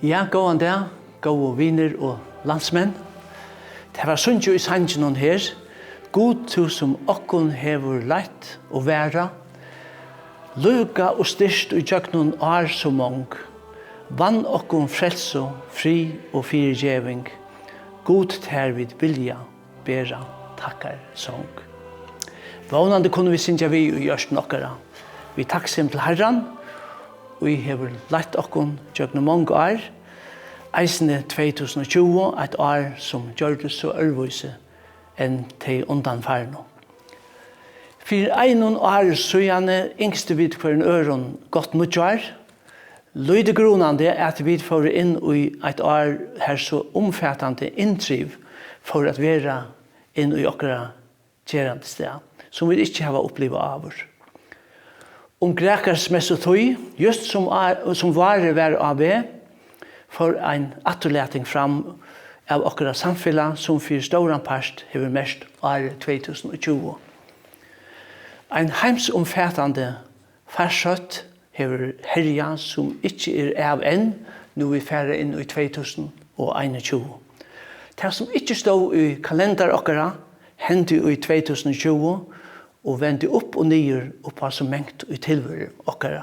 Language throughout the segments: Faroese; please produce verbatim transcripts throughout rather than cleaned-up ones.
Ja, góðan dag, góðu vinir og landsmenn. Tað var sungið í sanginum her: Gud, tú sum okkum hevur leitt og varðað, lívgað og styrkt í gjøgnum ár so mong, vann okkum frelsu, frið og fyrigeving. Gud, tær vit vilja bera takkarsong. Vónandi kunnu vit syngja við í hjørtum okkara, við takksemd til Harran, ið hevur leitt okkum gjøgnum mong ár, eisini tvey túsund og tjúgu, eitt ár, sum gjørdist so øðrvísi enn tey undanfarnu. Fyri einum ári síðani ynsktu vit hvørjum øðrum gott nýggjár, lítið grunandi, at vit fóru inn í eitt ár, har so umfatandi inntriv fóru at vera inn í okkara gerandisdag, sum vit ikki hava upplivað áður. Um grækarismessutíð, júst sum á-, sum várið var á veg, fór ein afturlating fram av okkara samfelag, sum fyri stóran part hevur merkt árið tvey túsund og tjúgu. Ein heimsumfatandi farsótt hevur herjað, sum ikki er av enn, nú vit fara inn í tvey túsund og einogtjúgu. Tað, sum ikki stóð í kalendara okkara, hendi í tvey túsund og tjúgu og vendi upp og niður upp á so mangt í tilveru okkara.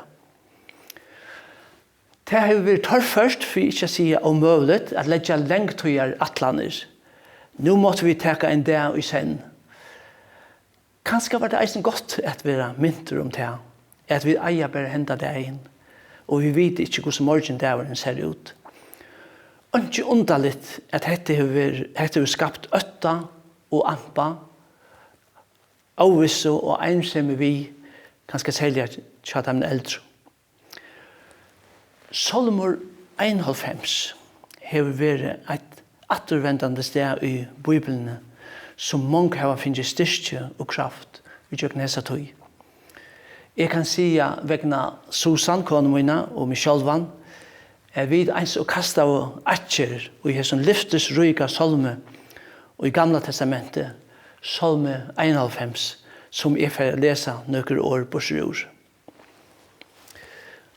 Tað hevur verið torført, fyri ikki at siga ómøguligt, at leggja langtíðarætlanir. Nú máttu vit taka ein dag í senn. Kanska var tað eisini gott at vera mintur um tað, at vit eiga bara henda dagin, og vit vita ikki, hvussu morgindagurin sær út. Einki undarligt, at hetta hevur verið, hetta hevur skapt ótta og ampa, óvissu og einsemi við, kanska serliga hjá teimum eldru. Sálmur einoghálvfems hevur verið eitt afturvendandi stað í Bíbliuni, sum mong hava fingið styrki og kraft ígjøgnum hesa tíð. Eg kann siga vegna Susan, konu mína, og meg sjálvan, at vit eins og kastaðu akkerið í hesum lyftisríka sálmi í Gamla Testamenti, Sálmi einoghálvfems, sum eg fari at lesa nøkur orð burtur úr.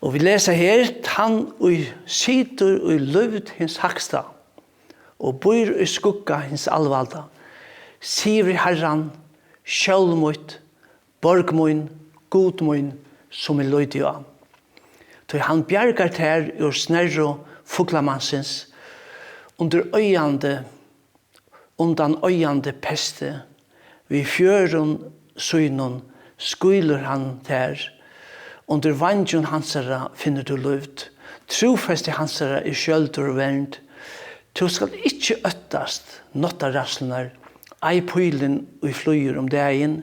Og vit lesa her: Tann, ið situr í lívd hins hægsta og býr í skugga hins alvalda, sigur við Harran: Skjól mítt, borg mín, Gud mín, sum eg líti á. Tí hann bjargar tær úr snerru fuglamansins, undir oyðandi undan oyðandi pesti, við fjørðum sínum skýlir hann tær, undir veingjum hansara finnur tú lívd, trúfesti hansara er skjøldur og vernd. Tú skalt ikki óttast náttarræðslurnar, ei pílin, ið flýgur um dagin,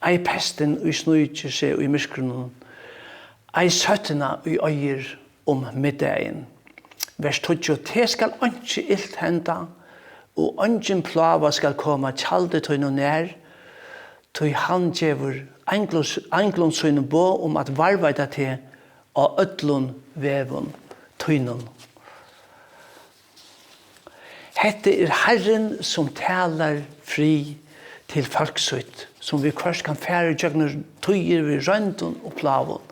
ei pestin, ið sníkir seg í myrkrinum, ei sóttina, ið oyðir um middagin. Vers tíggju: Teg skal einki ilt henda, og eingin plága skal koma tjaldi tínum nær, tí hann gevur einglum, einglum sínum boð um at varðveita teg á øllum vegum tínum. Hetta er Harrin, sum talar frið til fólk sítt, sum viðhvørt kann fara ígjøgnum tíðir við royndum og plágum.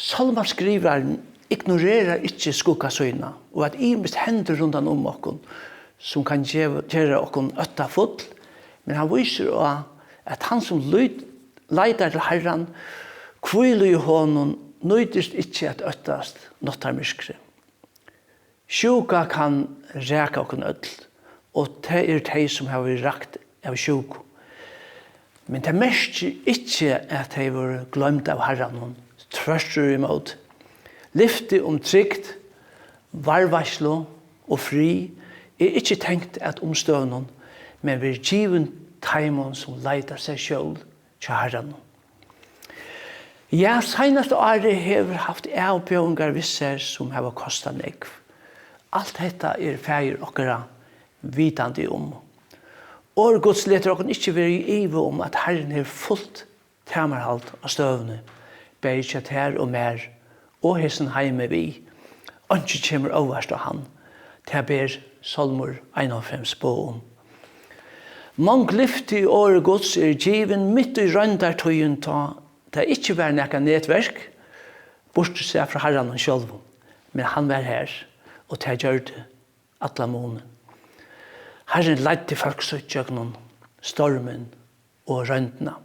Sálmaskrivarin ignorerar ikki skugga sína, og at ymiskt hendir rundan um okkum, sum kann geva, gera okkum óttafull, men hann vísir á, at hann, sum lít-, leitar til Harran, hvílir í honum, nýtist ikki at óttast náttarmyrkrið. Sjúka kann raka okkum øll, og tað eru tey, sum hava verið rakt av sjúku. Men tað merkir ikki, at tey vóru gloymd av Harranum. Tvørturímóti. Lyfti um trygd, varðveitslu og frið er ikki tengt at umstøðunum, men verður givin teimum, sum leita sær skjól hjá Harranum. Ja, seinasta árið hevur havt avbjóðingar við sær, sum hava kostað nógv. Alt hetta er Faðir okkara vitandi um. Orð Guds letur okkum ikki vera í iva um, at Harrin hevur fult tamarhald á støðuni, bæði hjá tær og mær og hesum heimi við. Einki kemur óvart á hann. Tað ber Sálmur einoghálvfems boð um. Mong lyfti í orði Guds eru givin mitt í royndartíðin, tá tað ikki var nakað netverk, burtursæð frá Harranum sjálvum, men hann var har, og tað gjørdi allan munin. Harrin leiddi fólk sítt gjøgnum stormin og royndina.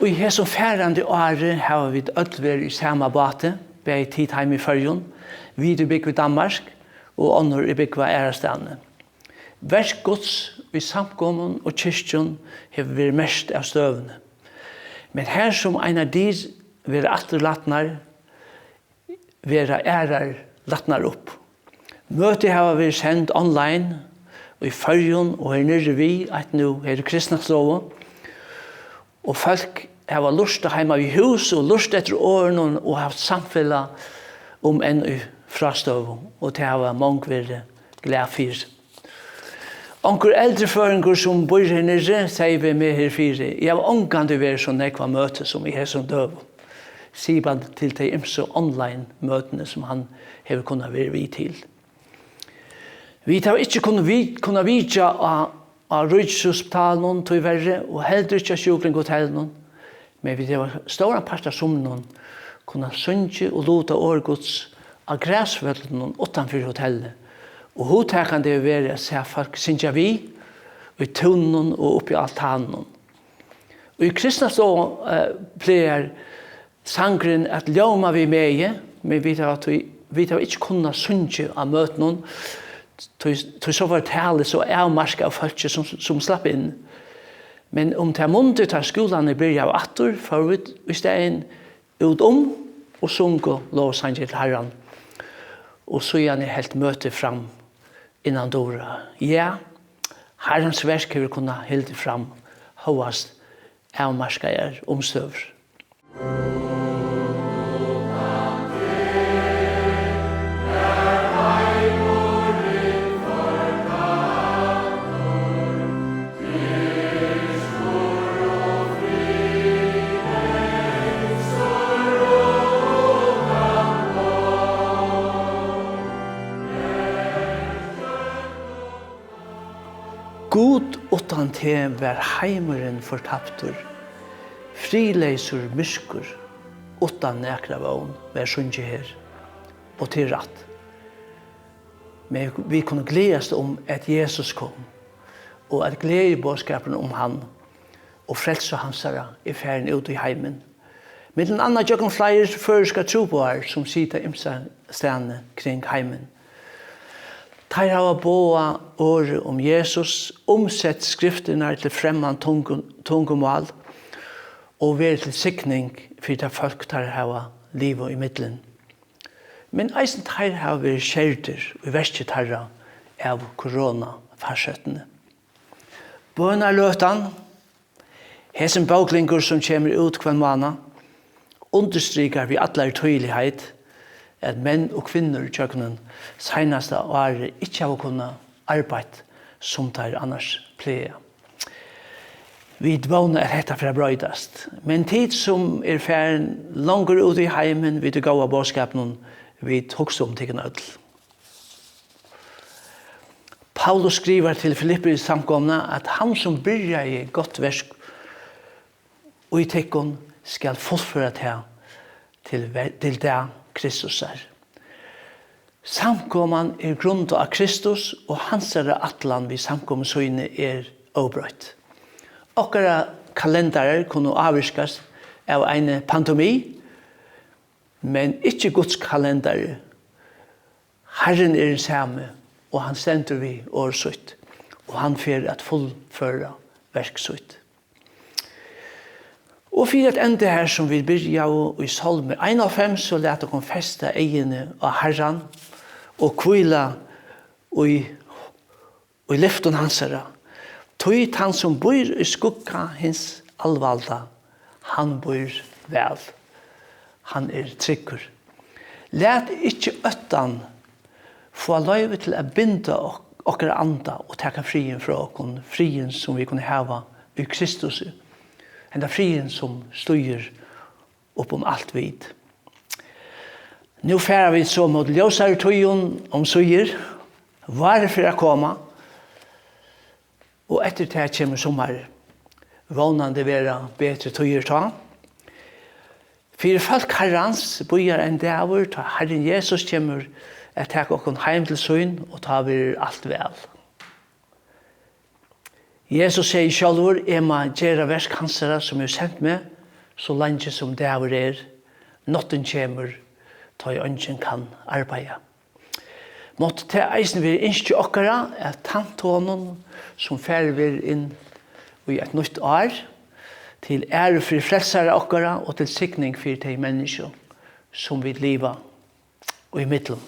Í hesum farandi ári hava vit øll verið í sama báti, bæði tit heima í Føroyum, vit ið búgva í Danmark og onnur ið búgva aðrastaðni. Verk Guds í samkomum og kirkjum hevur verið merkt av støðuni. Men har sum einar dyr verða aftur latnar, verða aðrar latnar upp. Møti hava verið send online í Føroyum og her niðri við eitt nú her í Kristnastovu, og fólk hava lurtað heima við hús og lurtað eftir orðunum og havt samfelag, um enn í frástøðu, og tað hava mong verið glað fyri. Onkur eldri føroyingur, sum býr her niðri, segði við meg herfyri: "Eg havi ongantíð verið so nógv á møti sum í hesum døgum," sigur hann til tey ymsu online-møtini, sum hann hevur kunnað verið við til. Vit hava ikki kunnað vi-, kunnað vitja á, á Ríkishospitalinum, tíverri, og heldur ikki á sjúklingahotellinum, men vit hava stóran part av sumrinum kunnað sungið og lutað orð Guds á grasvøllinum uttan fyri hotellið, og hugtakandi hevur verið at sæð fólk syngja við í túninum og uppi á altanunum. Í Kristnastovu, eh, plagar sangurin at ljóma við megi, men vit hava tí, vit hava ikki kunnað sungið á møtunum, tí, tí so var talið so avmarkað av fólki, sum, sum slapp inn. Men um tað mundið, tá skúlarnir byrjaðu aftur, fóru vit í staðin út um og sungu lovsangir til Harran, og síðani helt møtið fram innandura. Ja, Harrans verk hevur kunnað hildið fram, hóast avmarkaðar umstøður. Gud, uttan teg var heimurin fortaptur, friðleysur myrkur, uttan nakra vón, var sungið her, og tað er rætt. Men vit kunnu gleðast um, at Jesus kom, og at gleðiboðskapurin um hann og frelsu hansara er farin út í heimin. Millum annað gjøgnum fleiri føroyskar trúboðar, sum sita ymsastaðni kring heimin. Teir hava boðað orðið um Jesus, umsett skriftirnar til fremman tungu-, tungumál og verið til signing fyri tað fólk, teir hava livað ímillum. Men eisini teir hava verið skerdir í verki teirra av koronafarsóttini. Bønarløtan, hesin bóklingur, sum kemur út hvønn mánað, undirstrikar við allari týðiligheit, at menn og kvinnur gjøgnum seinasta árið ikki hava kunnað arbeitt, sum teir annars plaga. Vit vóna, at hetta fer at broytast. Men tit, sum eru farin longur út í heimin við tí góða boðskapinum, vit hugsa um tykkum øll. Paulus skrivar til Filippi-samkomuna, at hann, sum byrjaði gott verk í tykkum, skal fullføra tað til ve-, til dag Kristusar. Samkoman er grundað á Kristus, og hansara ætlan við samkomu síni er óbroytt. Okkara kalendarar kunnu ávirkast av eini pandemi, men ikki Guds kalendari. Harrin er hin sami, og hann stendur við orð sítt, og hann fer at fullføra verk sítt. Og fyri at enda har, sum vit byrjaðu í Sálmi einoghálvfems, so lat okkum festa eyguni á Harran og hvíla í, í lyftum hansara. Tí tann, sum býr í skugga hins alvalda, hann býr væl. Hann er tryggur. Lat ikki óttan fáa loyvi til at binda ok-, okkara anda og taka friðin frá okkum, friðin, sum vit kunnu hava í Kristusi, henda friðin, sum stígur upp um alt vit. Nú fara vit so móti ljósari tíðum umsíðir, várið fer at koma, og eftir tað kemur summarið. Vónandi verða betri tíðir tá. Fyri fólk Harrans bíðar ein dagur, tá Harrin Jesus kemur at taka okkum heim til sín, og tá verður alt væl. Jesus segði sjálvur: "Eg má gera verk hansara, sum hevur sent meg, so leingi sum dagur er. Náttin kemur, tá ið eingin kann arbeiða." Mátti tað eisini vera ynski okkara, at tænt honum, sum farið verður inn í eitt nýtt ár, til æru fyri Frelsara okkara og til signing fyri tey menniskju, sum vit liva í millum.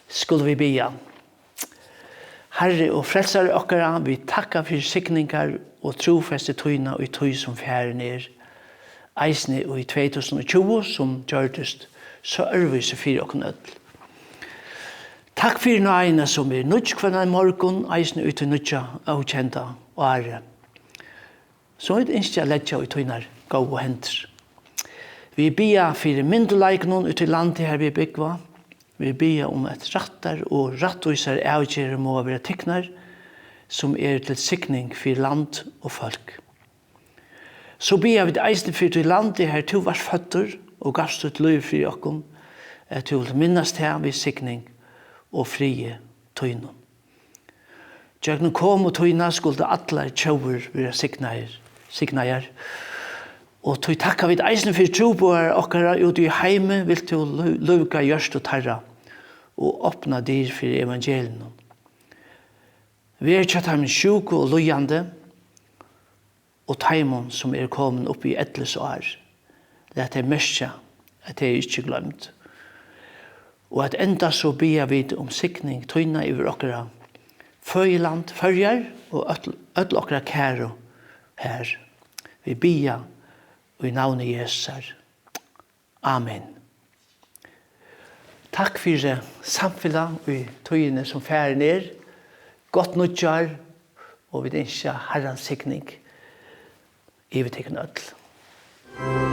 Skulu vit biðja. Harri og Frelsari okkara, vit takka fyri signingar og trúfesti tína í tíð, sum farin er, eisini í tvey túsund og tjúgu, sum gjørdist so øðrvísi fyri okkum øll. Takk fyri náðina, sum er nýggj hvønn ein morgun, eisini í tí nýggja, ókenda ári, sum vit ynskja at leggja í tínar góðu hendur. Vit biðja fyri myndugleikunum í tí landi, har vit búgva. Vit biðja um, at rættar og rættvísar avgerðir mugu verða tiknar, sum eru til signing fyri land og fólk. So biðja vit eisini fyri tí landi, har tú vart føddur og gavst títt lív fyri okkum, at tú vilt minnast tað við signing og friði tínum. Gjøgnum komu tína skuldu allar tjóðir vera signaðir, signaðar. Og tí takka vit eisini fyri trúboðarar okkara úti í heimi, vilt tú lú-, lúka hjørtu teirra og opna dyr fyri evangeliinum. Ver hjá teimum sjúku og líðandi og teimum, sum eru komin upp í ellisár. Lat tey merkja, at tey eru ikki gloymd. Og at enda so biðja vit um signing tína yvir okkara føðiland Føroyar og øll, øll okkara kæru har. Vit biðja í navni Jesusar. Amen. Takk fyri samfelag í tíðini, sum farin er. Gott nýggjár, og vit ynskja Harrans signing yvir tykkum øll.